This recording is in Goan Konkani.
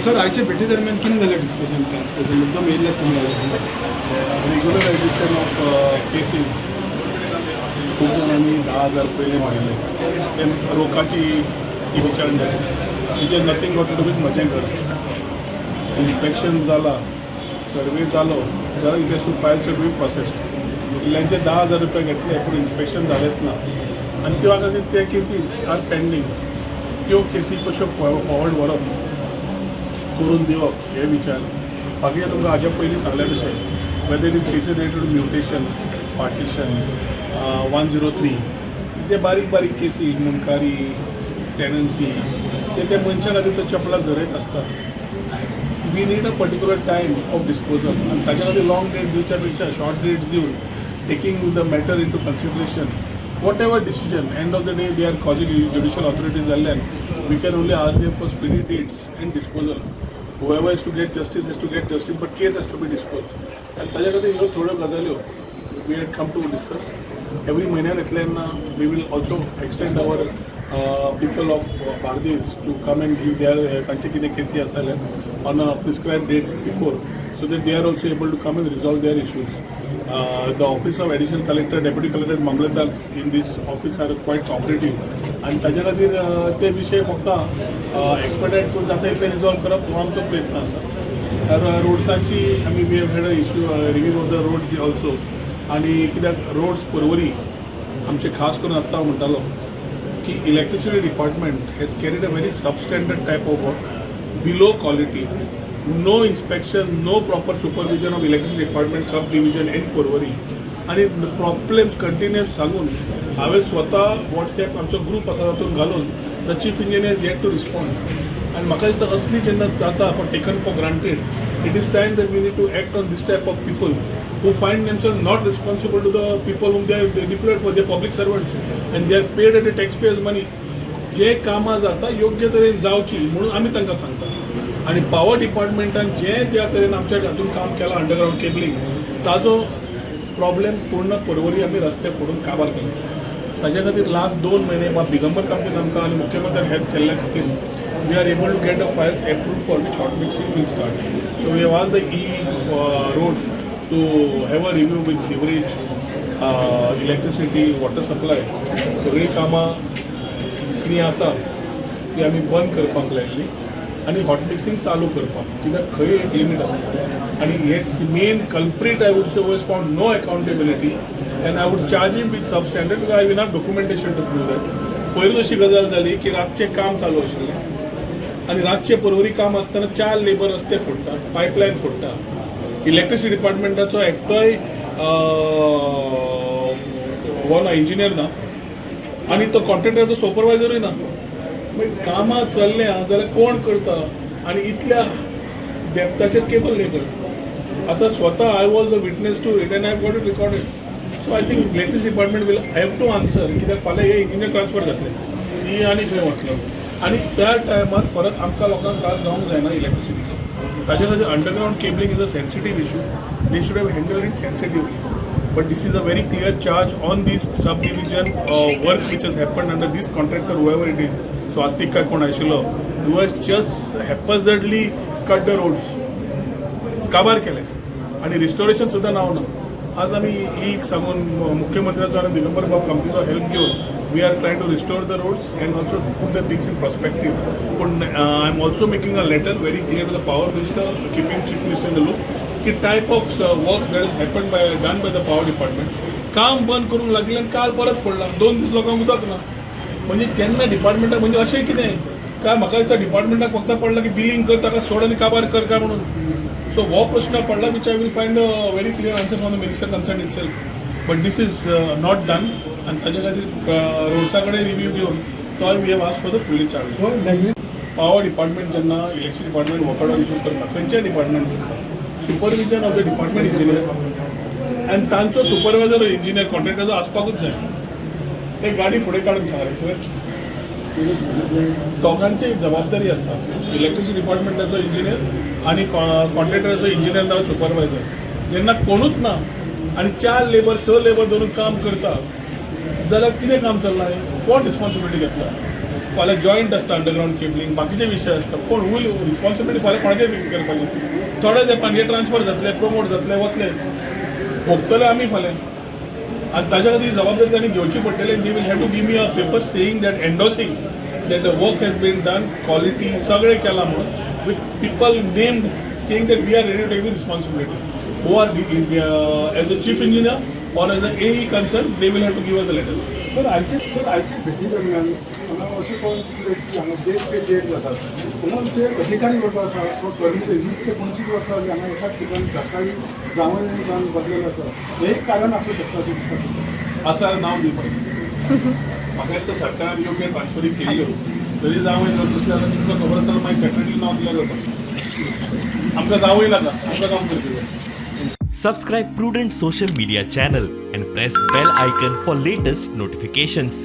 सर, आयचे भेटी दरम्यान कितें जालें डिस्कशन? खास मुद्दम येयल्ले तुमी आयज. Regularisation of cases. खूब जाणांनी 10,000 पयले मारिल्ले ते रोकाची स्किमीच्या under, which is nothing got to do with म्हजें घर. इन्स्पेक्शन जाला, सर्वे जालो जाल्यार it has to file should be processed. इल्ल्यांचे 10,000 रुपया घेतले पूण इन्स्पेक्शन जालेंच ना आनी त्या खातीर ते केसीस आर पेंडींग. त्यो केसी कश्यो फॉरवर्ड व्हरप, करून दिवप हे विचार. बाकीचे तुमकां हाज्या पयलीं सांगल्या भशेन, whether it is cases related to mutation, partition, 103, ते बारीक बारीक केसी, मुंडकारी टेनन्सी, ते त्या मनशा खातीर ते चपला झरयत आसता. We need a particular time of disposal आनी ताच्या खातीर लाँग डेट दिवच्या पेक्षा शॉर्ट डेट दिवन, taking the matter into consideration, whatever decision, end of the day they are quasi judicial authorities जाल्ल्यान we can only ask them for speedy dates and disposal. Whoever has to get justice has to get justice, but case has to be disposed. आनी ताच्या खातीर ह्यो थोड्यो गजाल्यो we had come to discuss. Every म्हयन्यान येतले तेन्ना we will also extend our people of Bardez to come and give their तांचे कितें केसी आसा जाल्यार on a prescribed date before, so that they are also able to come and resolve their issues. The office of additional collector, deputy collector, Mamlatdar in this office are quite cooperative आनी ताच्या खातीर ते विशय फक्त एक्सपेडायट करून जाता इतले रिजॉल्व करप हो आमचो प्रयत्न आसा. तर रोड्साची आमी we have had a issue, review of the roads also. आनी कित्याक रोड्स पर्वरी आमचे खास करून आत्तां हांव म्हणटालो की electricity department has carried a very substandard type of work, below quality, no inspection, no proper supervision of electricity department sub division in Porvorim. आनी प्रॉब्लेम्स कंटिन्युअस सांगून हांवें स्वता वॉट्सॅप आमचो ग्रूप आसा तातूंत घालून, the chief engineer yet to respond. आनी म्हाका दिसता असली जेन्ना जाता, for taken for granted, it is time that we need to act on this type of people who find themselves not responsible to the people whom they are deployed for. They are public servants and they are paid at the taxpayers' money. जे कामां जाता योग्य तरेन जावची म्हणून आमी तांकां सांगता. आनी पावर डिपार्टमेंटान जे ज्या तरेन आमच्या हातून काम केलां, अंडरग्रावंड केबलिंग, ताजो प्रॉब्लेम पूर्ण पर्वरी आमी रस्ते फोडून काबार केले. ताच्या खातीर लास्ट 2 म्हयने बाब दिगंबर कामतीन आमकां आनी मुख्यमंत्र्यान हेल्प केल्ल्या खातीर we are able to get the files approved for which hot mixing will start. So we have asked the EE roads to have a review with sewerage, electricity, water supply. सगळीं कामां जितलीं आसा ती आमी बंद करपाक लायल्ली आनी हॉट मिक्सिंग चालू करपाक, कित्याक खंय एक लिमीट आसता. आनी हे main culprit, I would say, was found no accountability and I would charge him with substandard because I have enough documentation to prove that. पयलीं अशी गजाल जाली की रातचें काम चालू आशिल्लें आनी रातचे पर्वरी काम आसतना चार लेबर रस्ते फोडटा, पायपलायन फोडटा. इलेक्ट्रिसिटी डिपार्टमेंटाचो एकटोय हो ना, इंजिनियर ना आनी तो कॉन्ट्रॅक्टराचो सुपरवायझरूय ना. मागीर कामां चल्ल्या जाल्यार कोण करता आनी इतल्या डेप्थाचेर केबल ले करता? आतां स्वता I was a witness to it and I got it recorded. So I think electricity department will have to answer, कित्याक फाल्यां हे इंजिनियर ट्रान्सफर जातले, सी आनी खंय वतलो आनी त्या टायमार परत आमकां लोकांक त्रास जावंक जायना इलेक्ट्रिसिटीचो. ताच्या खातीर underground cabling is a sensitive issue. They should have handled it sensitively. But this is a very clear charge on this subdivision work which has happened under this contractor, whoever it is, Swastik काय कोण आशिल्लो, who has just haphazardly cut the roads. काबार केले आणि रिस्टोरेशन सुद्दां नांव ना. आज आमी एक सांगून मुख्यमंत्र्याचो आनी दिगंबर बाब कामतीचो हेल्प घेवन we are trying to restore the roads and also put the things in perspective. पूण I am also making a letter very clear to the power minister, keeping chief minister in the loop, की type of work that is happen by done by the power department. काम बंद करूंक लागले आनी काल परत फोडला. 2 दीस लोकांक उदक ना. म्हणजे जेन्ना डिपार्टमेंटाक, म्हणजे अशें कितें काय म्हाका दिसता डिपार्टमेंटाक फक्त पडला की बिलींग कर, ताका सोड आनी काबार कर काय म्हणून. सो हो प्रश्न पडला, which I will find a very clear answer from the minister concerned itself. But this is not done. आनी ताच्या खातीर रोड्सा कडेन रिव्यू घेवन तोय we have asked for the fully charge. Power department जेन्ना electricity department work order issue करता, खंयच्याय डिपार्टमेंट करता, supervision of the department engineer आनी तांचो सुपरवायझर इंजिनियर कॉन्ट्रॅक्टराचो आसपाकूच जाय. एक गाडी फुडें काडून सांगले सर, दोगांची जबाबदारी आसता, इलेक्ट्रिसिटी डिपार्टमेंटाचो इंजिनियर आनी कॉन्ट्रॅक्टराचो इंजिनियर नाल्यार सुपरवायझर. जेन्ना कोणूच ना आनी चार लेबर, स लेबर धरून काम करता जाल्यार कितें काम चल्लां हें? कोण रिस्पॉन्सिबिलिटी घेतला? फाल्यां जॉयंट आसता, अंडरग्रावंड केबलिंग, बाकीचे विशय आसता. कोण will responsibility फाल्यां कोणाचेर फिक्स करपाची? थोडे तेंपान हे ट्रान्सफर जातले, प्रमोट जातले, वतले, भोगतले आमी फाल्यां. आनी ताच्या खातीर जबाबदारी तांणी घेवची पडटली. They will have to give me a paper saying that, endorsing that the work has been done, quality सगळें केलां म्हणून, with people named saying that we are ready to take the responsibility, who are as a chief engineer or as a AE concerned, they will have to give us the letters. Sir, आयचे भेटी दरम्यान हांगा अशें कळून चुकलें की हांगा डेट पे डेट जातात म्हणून ते अधिकारी वर्ग आसा तो कर्मचारी 20 ते 25 वर्सां जाली हांगा एकाच ठिकाणी सरकारी जावंय जावन बसलेलो आसा. हें एक कारण आसूं शकता अशें दिसता तुमकां? आसा, नांव दिवपाचें. म्हाका दिसता सरकारान योग्य ट्रान्सफरी केल्ल्यो तरी जावंय जर तसलें जाल्यार तुमकां खबर आसा, मागीर सेक्रेटरी नांव दिल्यार जाता. आमकां जावूय नाका, आमकां काम करचें जाय. Subscribe Prudent Social Media channel and press bell icon for latest notifications.